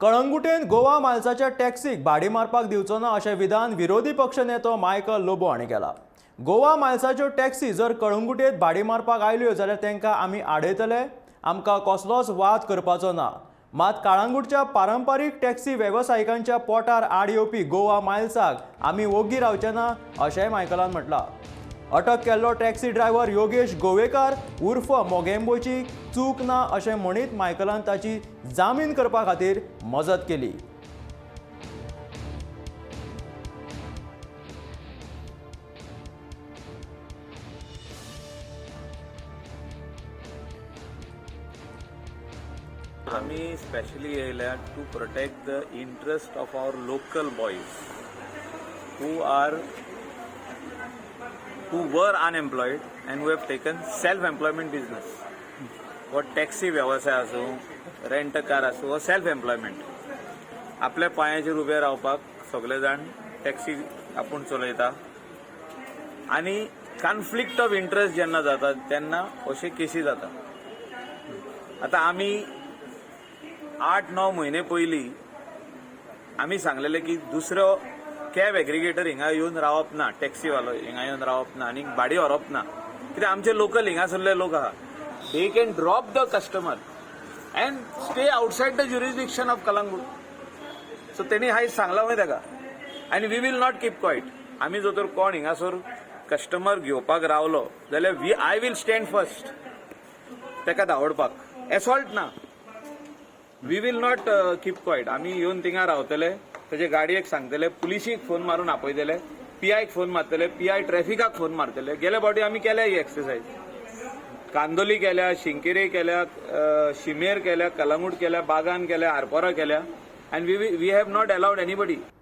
कळंगुटेन गोवा मायल्साच्या टॅक्सीक भाडी मारपाक दिवचो ना अशें विधान विरोधी पक्षनेतो मायकल लोबो हांणी केलां. गोवा मायल्साच्यो टॅक्सी जर कळंगुटेंत भाडी मारपाक आयल्यो जाल्यार तांकां आमी आडयतले. आमकां कसलोच वाद करपाचो ना. मात कळंगूटच्या पारंपारीक टॅक्सी वेवसायिकांच्या पोटार आड येवपी गोवा मायल्साक आमी ओगी रावचे ना अशेंय मायकलान म्हटलां. अटक केल्लो टॅक्सी ड्रायव्हर योगेश गोवेकार उर्फ मोगेंबोची चूक ना अशें म्हणीत मायकलान ताची जामीन करपा खातीर मजत केली. आमी स्पेशली येयल्या to protect the interest of our local boys who were unemployed and who have taken self employment business. हो टॅक्सी वेवसाय आसूं, रेंट कार आसूं, हो सेल्फ एम्प्लॉयमेंट. आपल्या पांयाचेर उबे रावपाक सगळे जाण टॅक्सी आपूण चलयता आनी कॉन्फ्लिक्ट ऑफ इंट्रस्ट जेन्ना जाता तेन्ना अशे केसी जाता. आतां आमी 8-9 म्हयने पयलीं आमी सांगलेले की दुसरो कॅब एग्रिगेटर हिंगा येवन रावप ना, टॅक्सीवालो हिंगा येवन रावप ना आनी भाडी व्हरप ना, कित्याक आमचे लोकल हिंगासरले लोक आहा, they can drop the customer and stay outside the jurisdiction of Calangute. So तेणी हायज सांगला मागीर ताका आनी we will not keep quiet. आमी जर तर कोण हिंगासर कस्टमर घेवपाक रावलो जाल्यार we I will stand first ताका धांवडपाक. एसॉल्ट ना, we will not keep quiet. आमी येवन थिंगा रावतले, तेजे गाडयेक सांगतले, पुलिशीक फोन मारून आपयतले, पीआयक फोन मारतले, पीआय ट्रॅफिकाक फोन मारतले. गेले फावटी आमी केल्या ही एक्सरसायज. कांदोली केल्या, शिंकेरे केल्या, शिमेर केल्या, कलंगूट केल्या, बागान केल्या, आरपोरा केल्या, and we we have not allowed anybody.